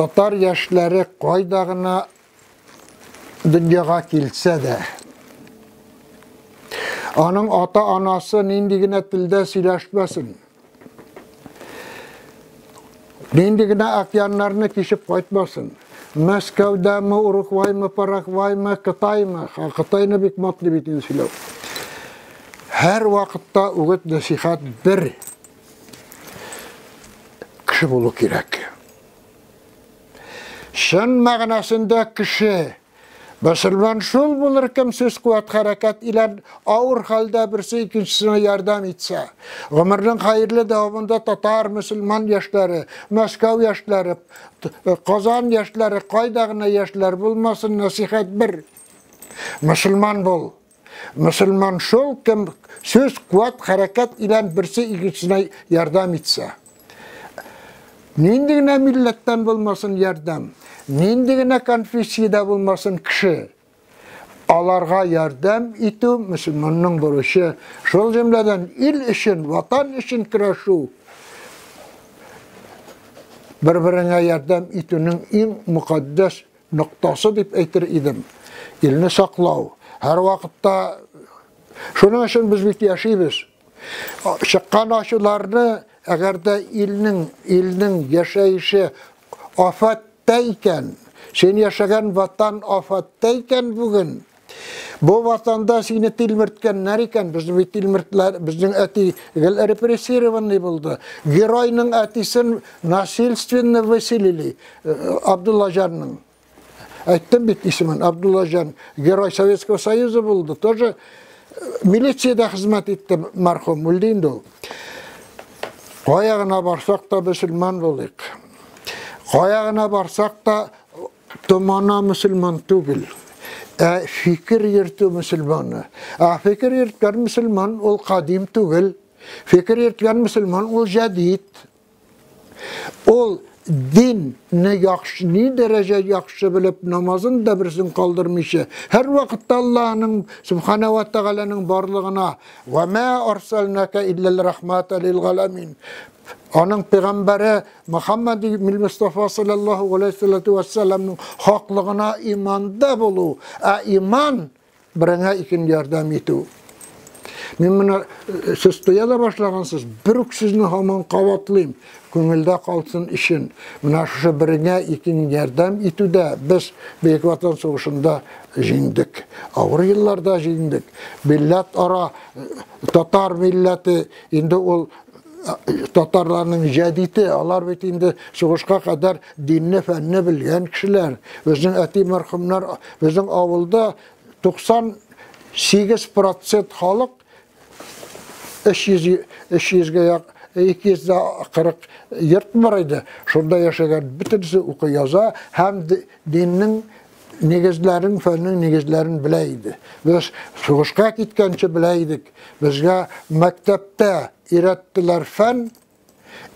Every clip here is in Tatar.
Татар яшьләре кайда гына дөньяга килсә дә, аның ата-анасы нинди генә телдә сөйләшмәсен, нинди генә океаннарны кичеп кайтмасын, Мәскәүдәме, Уругваймы, Парагваймы, Кытаймы, Кытайны бик матлый бит инде сөйләү. Һәр вакытта үгет нәсихәт бер кеше булу кирәк. Чын мәгънәсендә кеше. Мөселман шул булыр, кем сүз, куәт, хәрәкәт илән авыр хәлдә берсе икенчесенә ярдәм итсә. Гомернең хәерле дәвамында татар мөселман яшьләре, Мәскәү яшьләре, Казан яшьләре, кайда гына яшьләр булмасын, нәсихәт бер. Мөселман бул. Мөселман шул, кем сүз, куәт, хәрәкәт илән берсе икенчесенә ярдәм итсә. Нинди генә милләттән булмасын ярдәм, нинди генә конфессиядә булмасын кеше, аларга ярдәм итү мөселманның бурычы. Шул җөмләдән ил өчен, ватан өчен көрәшү, бер-береңә ярдәм итүнең иң мөкатдәс ноктасы дип әйтер идем. Илне саклау. Һәрвакытта шуның өчен без бит яшибез. Чыккан ачуларны, әгәр дә илнең, илнең яшәеше афәттә икән, син яшәгән ватан афәттә икән бүген, бу ватанда сине тилмерткәннәр икән, безне бит тилмертләр, безнең әти гел репрессированный булды. Геройның әтисен насильственно выселили, Абдуллаҗанның. Әйттем бит исемен, Абдуллаҗан, герой Советского Союза булды, тоже милициядә хезмәт итте мәрхүм, үлде инде ул. Кая гына барсак та мөселман булыйк. Кая гына барсак та томана мөселман түгел. Ә фикер йөртү мөселманы. Ә фикер йөрткән мөселман ул кадим түгел. Фикер йөрткән мөселман ул җәдид. Ул динне яхшы, ни дәрәҗә яхшы белеп, намазын да берсен калдырмыйча, һәр вакытта Аллаһның Субхана ва Тәгаләнең барлыгына, "Ва ма арсалнака илля рахмата лил галамин." Аның пәйгамбәре Мөхәммәд Мустафа саллаллаһу алейһи вә сәлламның хаклыгына иманда булу, ә иман береңә икен ярдәм итү. Мин менә сез тоя да башлагансыз, бер үк сүзне һаман кабатлыйм, күңелдә калсын өчен. Менә шушы береңә икен ярдәм итүдә без Бөек Ватан сугышында җиңдек. Авыр елларда җиңдек. Милләт ара татар милләте инде ул татарларның җәдите, алар бит инде сугышка кадәр динне, фәнне белгән кешеләр. Безнең әти мәрхүмнәр, безнең авылда 98% халык 300 300-гә як 240 йорт бар иде. Шунда яшәгән бөтенесе укый яза һәм диннең нигезләрен, фәннең нигезләрен белә иде. Без сугышка киткәнче белә идек. Безгә мәктәптә өйрәттеләр фән,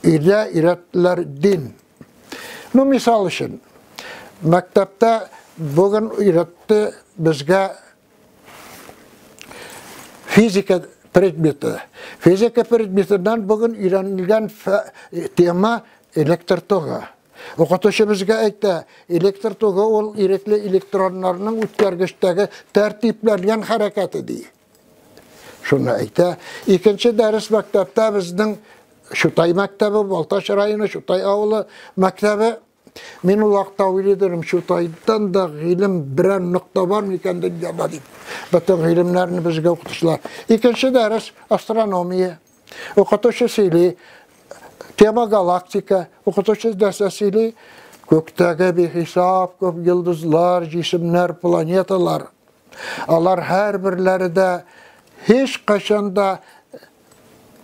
өйдә өйрәттеләр дин. Ну, мисал өчен, мәктәптә бүген өйрәтте безгә физика предметы. Физика предметыннан бүген өйрәнелгән тема электр тогы. Укытучы безгә әйтә, электр тогы ул ирекле электроннарның үткәргечтәге тәртипләнгән хәрәкәте ди. Шуны әйтә. Икенче дәрес мәктәптә безнең Чутай мәктәбе, Балтач районы, Чутай авылы мәктәбе. Мин ул вакытта уйлый идем, Чутайдан да гыйлем берәр нокта бар микән дөньяда дип. Бөтен гыйлемнәрне безгә укытучылар. Икенче дәрес астрономия. Укытучы сөйли, тема галактика, укытучы нәрсә сөйли? Күктәге бихисап күп йолдызлар, җисемнәр, планеталар. Алар һәрберләре дә һич кайчан да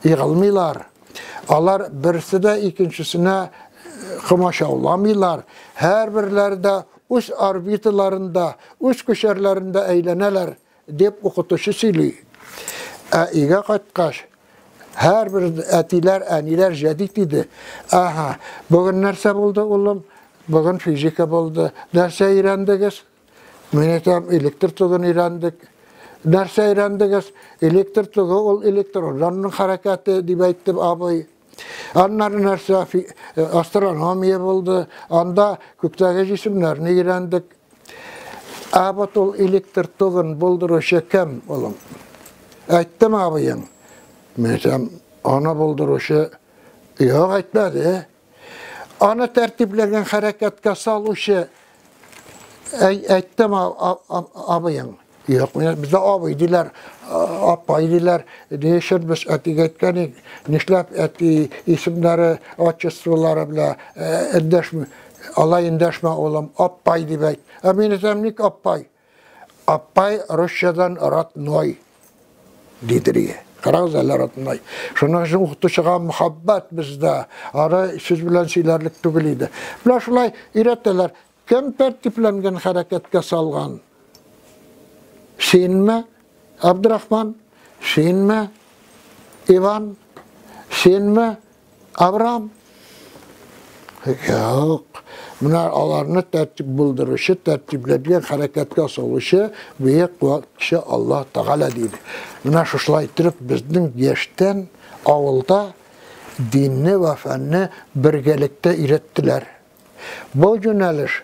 егылмыйлар. Алар берсе дә икенчесенә комачауламыйлар. Һәрберләре дә үз орбиталарында, үз күчәрләрендә әйләнәләр, дип укытучы сөйли. Ә өйгә кайткач, һәрбер әтиләр, әниләр җәдит иде. Ага, бүген нәрсә булды, улым? Бүген физика булды. Нәрсә өйрәндегез? Мин әйтәм, электр тогын өйрәндек. Нәрсә өйрәндегез? Электр тогы ул электроннарның хәрәкәте, дип әйтте абый. Аннары нәрсә, астрономия булды, анда күктәге җисемнәрне өйрәндек. Ә вот ул электр тогын булдыручы кем, улым? Әйттем абыең. Мин әйтәм, аны булдыручы юк, әйтмәде. Аны тәртипләгән хәрәкәткә салучы әйттем абыең. Юк, бездә абый диләр, апай диләр. Ни өчен без әтигә әйткән идек, нишләп әти исемнәре, отчестволары белән эндәшми? Алай эндәшмә, улым, апай дип әйт. Ә мин әйтәм, ник апай? Апай русчадан родной дидерие. Карагыз әле, родной. Шуның өчен укытучыга мөхәббәт бездә. Аны сүз белән сөйләрлек түгел иде. Менә шулай өйрәтәләр. Кем тәртипләнгән хәрәкәткә салган? Синме, Абдрахман? Синме, Иван? Синме, Авраам? Юк. Менә аларны тәртип булдыручы, тәртипләнгән хәрәкәткә салучы бөек куәт кеше Аллаһ Тәгалә диде. Менә шушылай иттереп безнең яшьтән авылда динне вә фәнне бергәлектә өйрәттеләр. Бу юнәлеш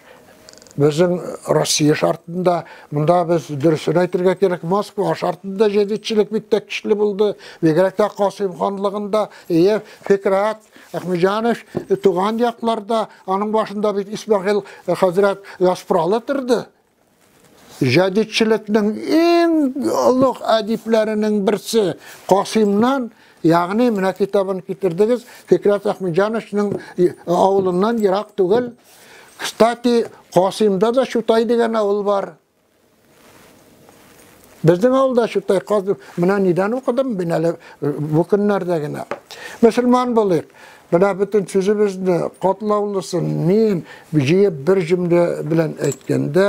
безнең Россия шартында, монда без дөресен әйтергә кирәк, Москва шартында җәдитчелек бик тә көчле булды. Бигрәк тә Касыйм ханлыгында, ие, Фикрәт Әхмәтҗанов туган якларда, аның башында бит Исмәгыйль хәзрәт Яспралы торды. Җәдитчелекнең иң олуг әдипләренең берсе Касыймнан, ягъни менә китабын китердегез, Фикрәт Әхмәтҗановның авылыннан ерак түгел. Кстати, Касыймда да Чутай дигән авыл бар. Безнең авылда Чутай Касыйм. Менә нидән укыдым мин әле бу көннәрдә генә. Мөселман булыйк. Менә бөтен сүзебезне катлаулысын мин җыеп бер җөмлә белән әйткәндә,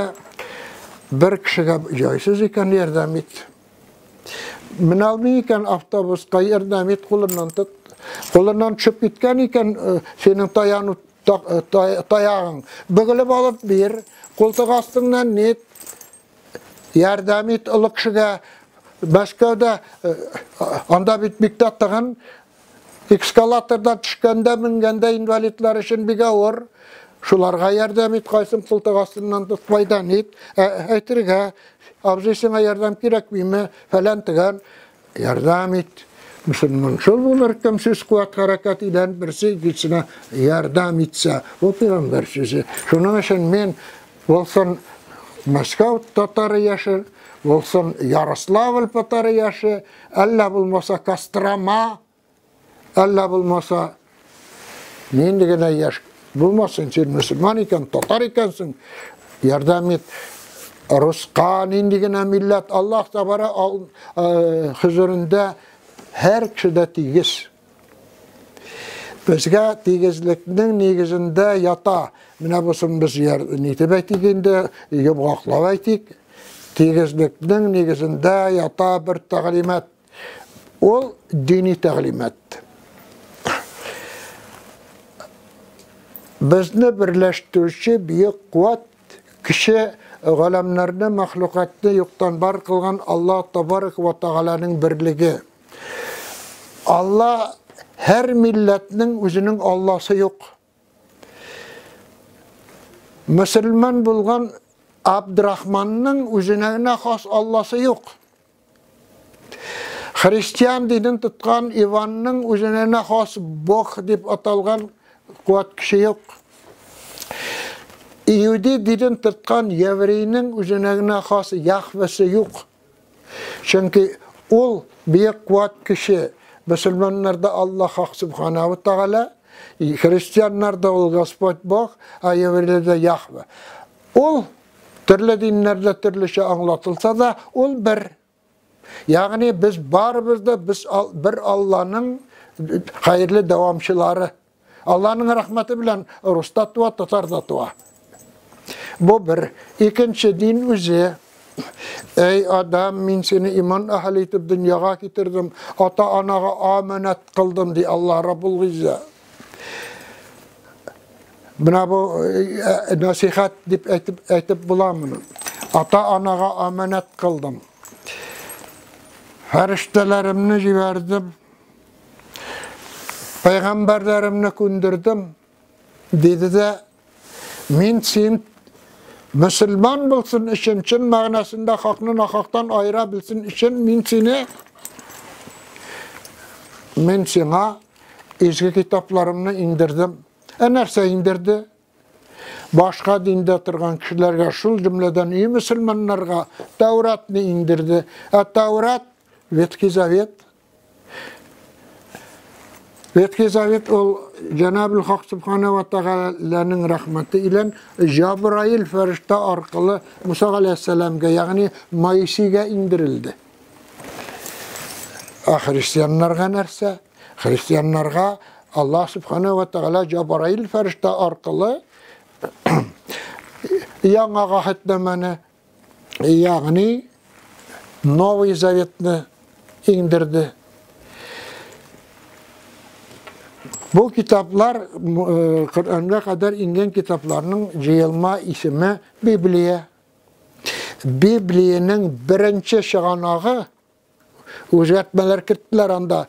бер кешегә җайсыз икән, ярдәм ит. Менә алмый икән автобуска, ярдәм ит, кулыннан тот. Кулыннан төшеп киткән икән, синең таяну таягың. Бөгелеп алып бир, култык астыңнан нит. Ярдәм ит олы кешегә. Мәскәүдә анда бит бик тә тыгын. Эскалаторда төшкәндә, менгәндә инвалидлар өчен бик авыр. Шуларга ярдәм ит, кайсын култык астыннан тотмайдан ит. Әйтергә, абзый сиңа ярдәм кирәкмиме, фәлән төгән. Ярдәм ит. Мөселман шул булыр, кем сүз куәт хәрәкәт илән берсе икенчесенә ярдәм итсә. Бу пәйгамбәр сүзе. Шуның өчен мин булсын Мәскәү татары яше, булсын Ярославль татары яше, әллә булмаса Кострома, әллә булмаса нинди генә яшь булмасын, син мөселман икән, татар икәнсең, ярдәм ит. Руска нинди генә милләт, Аллаһ Тәбара хозурында һәр кеше дә тигез. Безгә тигезлекнең нигезендә ята. Менә бусын без нитеп әйтик инде, йомгаклап әйтик. Тигезлекнең нигезендә ята бер тәгълимат. Ул дини тәгълимат. Безне берләштерүче бөек куәт, кеше галәмнәрне, мәхлукатны юктан бар кылган Аллаһ Табарак ва Тәгаләнең берлеге. Алла һәр милләтнең үзенең Алласы юк. Мөселман булган Абдрахманның үзенә генә хас Алласы юк. Христиан динен тоткан Иванның үзенә генә хас Бог дип аталган куәт кеше юк. Иуди динен тоткан еврейнең үзенә генә хас Яхвесе юк. Чөнки ул бөек куәт кеше. Мөселманнарда Аллаһ Хак Субханаху Тәгалә, христианнарда ул Господь Бог, ә еврейләрдә Яхве. Ул төрле диннәрдә төрлечә аңлатылса да, ул бер. Ягъни без барыбыз да без бер Алланың хәерле дәвамчылары. Алланың рәхмәте белән рус та туа, татар да туа. Бу бер. Икенче дин үзе. Эй Адам, мин сине иман әһеле итеп дөньяга китердем, ата-анага аманат кылдым, ди Аллаһ Раббул Гыйззә. Менә бу насихат дип әйтеп, әйтеп була моны. Ата-анага аманат кылдым. Фәрештәләремне җибәрдем. Пәйгамбәрләремне күндердем, диде дә, мин син мөселман булсын өчен, чын мәгънәсендә хакны нахактан аера белсен өчен мин сине мин сиңа изге китапларымны иңдердем. Ә нәрсә иңдерде? Башка диндә торган кешеләргә, шул җөмләдән и мөселманнарга Тәүратны иңдерде. Ә Тәүрат Ветхий Завет. Ветхий Завет ул Җәнабел Хак Субхана ва Тәгаләнең рәхмәте илән Җабраил фәрештә аркылы Муса галәйһиссәламгә, ягъни Моисейгә иңдерелде. Ә христианнарга нәрсә? Христианнарга Аллаһ Субхана ва Тәгалә Җабраил фәрештә аркылы яңа гаһеднамәне, ягъни Новый Заветны иңдерде. Бу китаплар Коръәнгә кадәр иңгән китапларның җыелма исеме Библия. Библиянең беренче чыганагы, үзгәртмәләр керттеләр анда.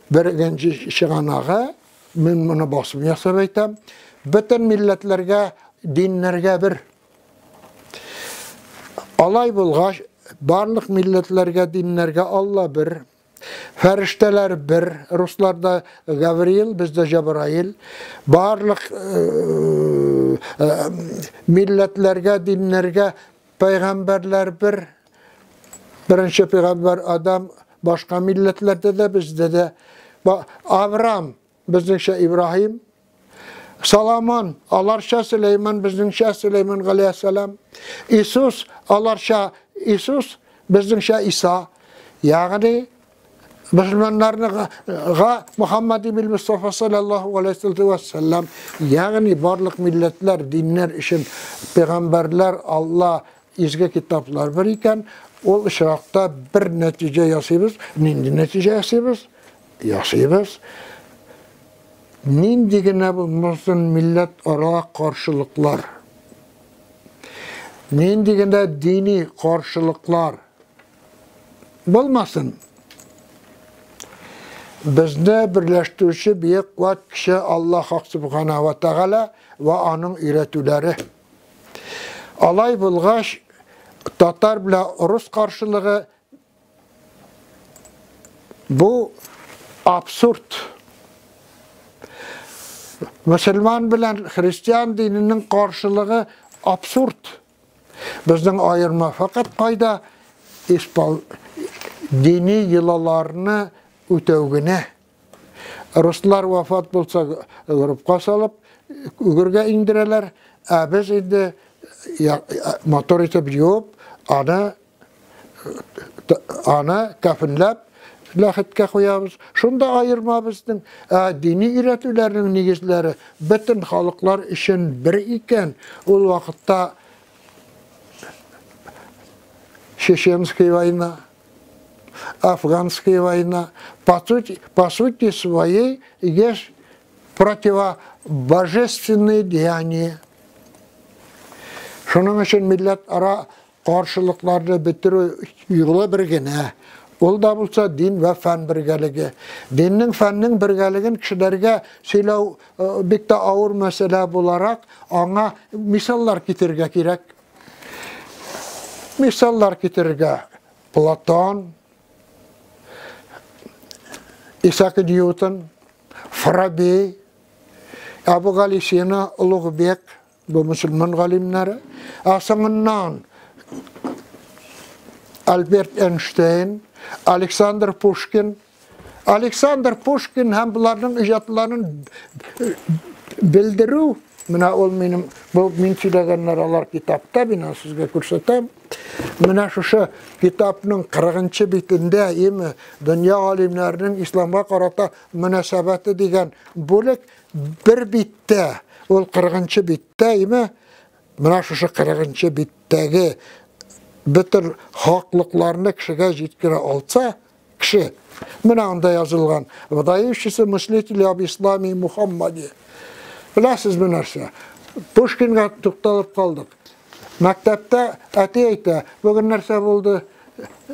Беренче чыганагы, мин моны басым ясап әйтәм, бөтен милләтләргә, диннәргә бер. Алай булгач, барлык милләтләргә, диннәргә Алла бер, фәрештәләр бер, русларда Гавриил, бездә Җабраил, барлык милләтләргә, диннәргә пәйгамбәрләр бер. Беренче пәйгамбәр Адам башка милләтләрдә дә, бездә дә. Авраам, безнеңчә Ибраһим, Соломон, аларча Сөләйман, безнеңчә Сөләйман галәйһиссәлам. Иисус, аларча Иисус, безнеңчә Иса. Ягъни мөселманнарга Мухаммад ибн Мустафа саллаллаһу алейһи ва саллям, ягъни барлык милләтләр, диннәр өчен пәйгамбәрләр, Алла, изге китаплар бер икән, ул очракта бер нәтиҗә ясыйбыз. Нинди нәтиҗә ясыйбыз? Ясыйбыз. Нинди генә булмасын милләт ара каршылыклар, нинди генә дини каршылыклар булмасын, безне берләштерүче бөек куәт кеше Аллаһ Хак Субхана ва Тәгалә вә аның өйрәтүләре. Алай булгач, татар белән рус каршылыгы бу абсурд. Мөселман белән христиан диненең каршылыгы абсурд. Безнең аерма фақат кайда? Испал дини йолаларны үтәү генә. Руслар вафат булса гробка салып, үгергә иңдерәләр, ә без инде матур итеп юып, аны аны кәфенләп ләхеткә куябыз. Шунда аерма безнең. Ә дини өйрәтүләрнең нигезләре бөтен халыклар өчен бер икән, ул вакытта Чеченская война, Афганская война, по сути своей есть противобожественные деяния. Шуның өчен милләт ара каршылыкларны бетерү юлы бер генә. Ул да булса дин вә фән бергәлеге. Диннең, фәннең бергәлеген кешеләргә сөйләү бик тә авыр мәсьәлә буларак, аңа мисаллар китерергә кирәк. Мисаллар китерергә Платон, Исаак Ньютон, Фараби, Абу Гали Сина, Улугбек, бу мөселман галимнәре. Ә соңыннан Альберт Эйнштейн, Александр Пушкин. Александр Пушкин һәм буларның иҗатларын белдерү, менә ул минем, бу мин сөйләгәннәр алар китапта, мин аны сезгә күрсәтәм. Менә шушы китапның 40 битендә, име, дөнья галимнәренең исламга карата мөнәсәбәте дигән бүлек бер биттә, ул 40 биттә, име, менә шушы 40 биттәге бөтен хаклыкларны кешегә җиткерә алса, кеше, менә анда язылган, выдающийся мыслитель об исламе Мухаммаде. Беләсезме нәрсә? Пушкинга тукталып калдык. Мәктәптә әти әйтә, бүген нәрсә булды?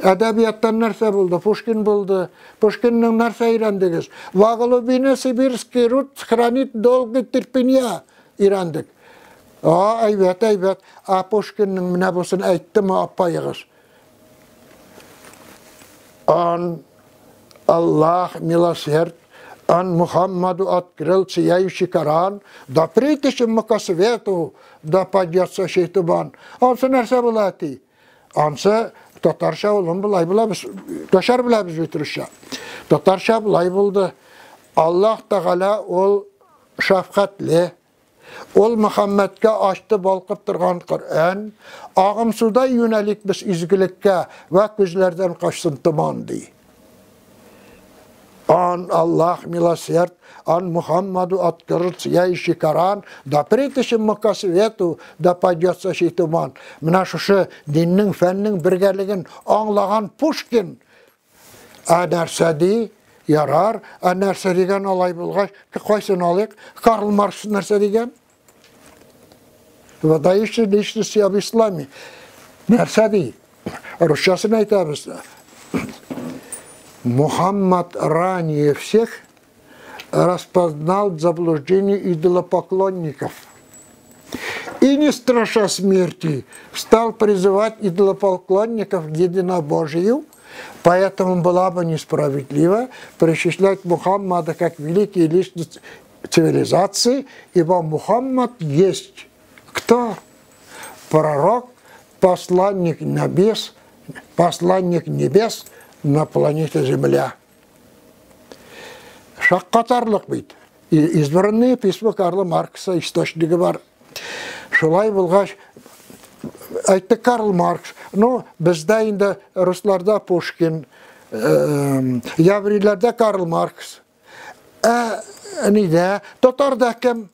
Әдәбияттан нәрсә булды? Пушкин булды. Пушкинның нәрсә өйрәндегез? Во глубине сибирский руд хранит долгий терпенья өйрәндек. А, әйбәт, әйбәт. А Пушкинның менә бусын әйттеме апаегыз? Он, Аллах милосерд, он Мухаммаду открыл сияющий Коран, да притечем мы ко свету, да падется шейтубан. Ансы нәрсә була ти? Ансы татарча улым болай була, без начар беләбез бит русча. Татарча болай булды. Аллаһ Тәгалә ул шәфкатьле, ул Мөхәммәдкә ачты балкып торган Коръән, агымсудай юнәлик без изгелеккә вә күзләрдән качсын томан ди. Он, Аллах милосерд, он Мухаммаду открыл сияющий Коран, да притечем мы ко свету, да падется сей туман. Менә шушы диннең, фәннең бергәлеген аңлаган Пушкин, ә нәрсә ди? Ярар, ә нәрсә дигән алай булгач, кайсын алыйк? Карл Маркс нәрсә дигән? Выдающие личности об исламе. Нәрсә ди? Русчасын әйтәбез. Мухаммад ранее всех распознал заблуждение идолопоклонников. И не страша смерти, стал призывать идолопоклонников к единобожию, поэтому была бы несправедливо причислять Мухаммада как великий личность цивилизации, ибо Мухаммад есть кто? Пророк, посланник небес на планете Земля. Шаккатарлык бит. Избранные письма Карла Маркса источнигы бар. Шулай булгач, әйтте Карл Маркс, ну, бездә инде русларда Пушкин, еврейләрдә Карл Маркс. Ә нидә? Татарда кем?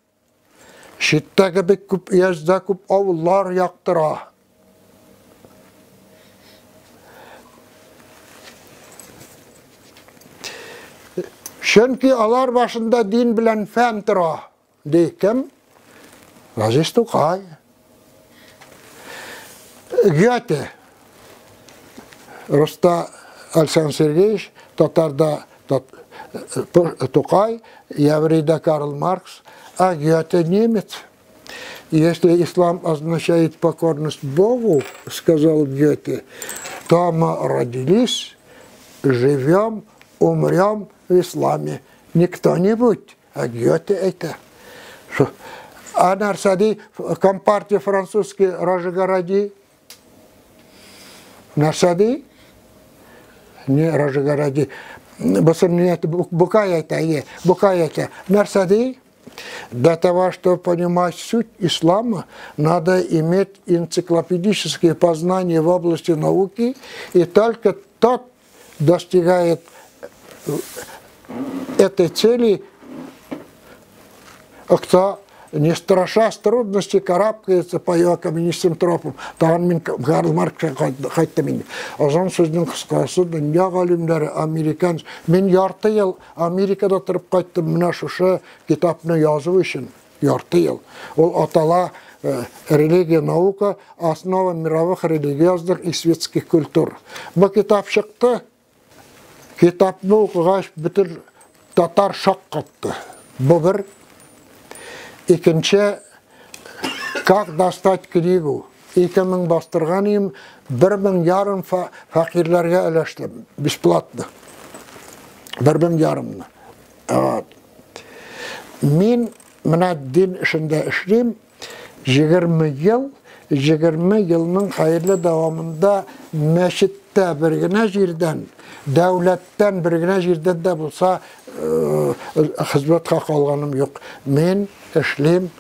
Читтәге бик күп өяздә күп авыллар яктыра. Чөнки алар башында дин белән фән тора. Ди кем? Газиз Тукай. Гёте. Руста Александр Сергеевич, татарда Тукай, еврейда Карл Маркс, а Гёте немец. Если ислам означает покорность Богу, сказал Гёте, то мы родились, живем, умрем в исламе. Не кто-нибудь, а Гёте это. А нәрсә ди, Компартия французский Рожегороди. Нәрсә ди? Не Рожегороди. Бусын не Букай әйтә, Букай әйтә. Нәрсә ди? Для того, чтобы понимать суть ислама, надо иметь энциклопедические познания в области науки, и только тот достигает этой цели, кто, не страшась трудностей, карабкается по ее каменистым тропам. Тагын мин Карл Маркска кайттым инде. Озын сүзнең кыскасы, дөнья галимнәре, американ. Мин ярты ел Америкада торып кайттым менә шушы китапны язу өчен. Ярты ел. Ул атала «Религия, наука, основа мировых религиозных и светских культур». Бу китап чыкты. Китапны укыгач, бөтен татар шаккатты. Бу бер. Икенче, как достать книгу? 2000 бастырган идем, 1500 фәкыйрьләргә өләштем, бесплатно. 1500-ны. Вот. Мин менә дин эшендә эшлим, 20 ел, 20 елның хәерле дәвамында мәчеттә бер генә җирдән, дәүләттән бер генә җирдән дә булса хезмәт хакы алганым юк. Мин эшлим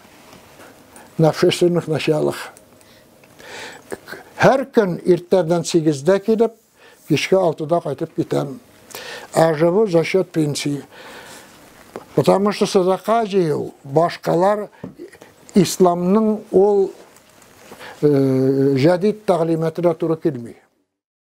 на общественных началах. Һәр көн иртәдән 8-дә килеп, кичке 6-да кайтып китәм. А живу за счет пенсии. Потому что садака җыю, башкалар исламның ул җәдид тәгълиматына туры килми.